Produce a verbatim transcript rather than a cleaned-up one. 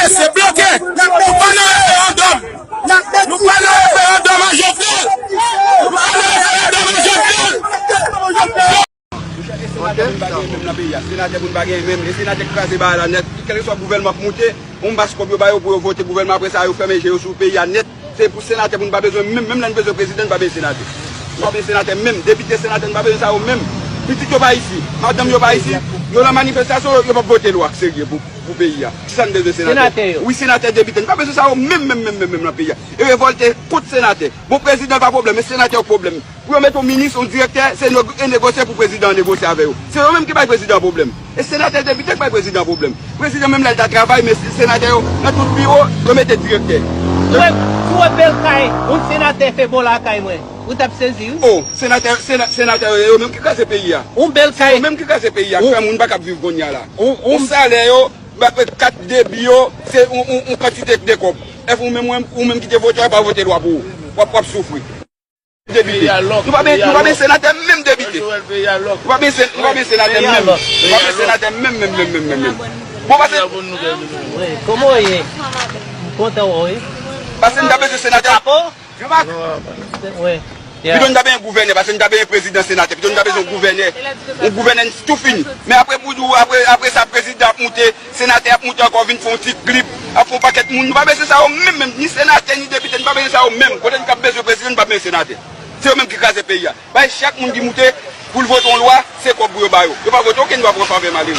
Se bloke. Nou pa nan referandòm. Nou pa nan referandòm a Jovenel. Nou pa nan referandòm a Jovenel. Senatè pou n pa genyen menm nan peyi a. Senatè pou n pa genyen menm. E senatè k kraze bagay la nèt. Kèlkeswa gouvènman k moute, yon mas kòb yo ba yo pou yo vote gouvènman, apre sa yo fèmen je yo sou peyi a nèt. Se pou senatè pou n pa bezwen menm, menm lè n bezwen prezidan, n pa bezwen senatè. N pa bezwen senatè menm, depite, senatè, n pa bezwen sa yo menm. Pitit yo pa isi, madanm yo pa isi, yo nan manifestasyon, yo, yo p ap vote lwa k serye pou, pou peyi a. Kisa n bezwen senatè? Senatè yo. Wi, senatè, depite, n pa bezwen sa yo menm, menm, menm, menm, menm nan peyi a. E revòlte kont senatè. Bon, prezidan pa pwoblèm, men senatè yo pwoblèm. Pou yo mete yon minis, yon direktè, se nego-, e negosye pou prezidan an negosye avè yo. Se yo menm ki bay prezidan pwoblèm. E senatè, depite k bay prezidan pwoblèm. Prezidan menm lè l ta travay, men senatè yo, nan tout biwo, yo mete direktè. Si w wè, si w wè bèl kay, yon senatè fè bò lakay mwen, ou t ap sezi, wi. O, senatè, sena-, senatè yo, yo menm ki kraze peyi a. Yon bèl kay. Se yo menm ki kraze peyi a, k fè moun pa kab viv kounye a la. Yon, yon salè yo, ba, kat debi yo, se yon, yon, yon kantite de kòb. Èske ou menm, ou menm ki te vote a, pa vote lwa pou ou. W ap, w ap soufri. Depite. Nou pa ben, nou pa ben senatè menm depite. Nou pa ben sen-, nou pa ben senatè menm. Nou pa ben senatè menm, menm, menm, menm, menm, menm. Bon, pase. Wi, kòman w ye? M kontan wè w, wi. Pase n ta bezwen senatè. Chapo? Wi. Pito n ta ben yon gouvènè, pase n ta ben yon prezidan senatè. Pito n ta bezwen yon gouvènè. Yon gouvènè tou fini. Men apre pou di w, apre, apre sa, prezidan ap moute, senatè ap moute ankò vin fè yon ti klip, ap fè yon pakèt moun. Nou pa bezwen sa yo menm, menm. Ni senatè, ni depite, nou pa bezwen sa yo menm. Kote n t ap bezwen prezidan, nou pa bezwen senatè. Se yo menm ki kraze peyi a. Bay chak moun ki moute pou l vote yon lwa, se kòb pou yo ba yo. Yo pa vote okenn lwa pou an favè malere.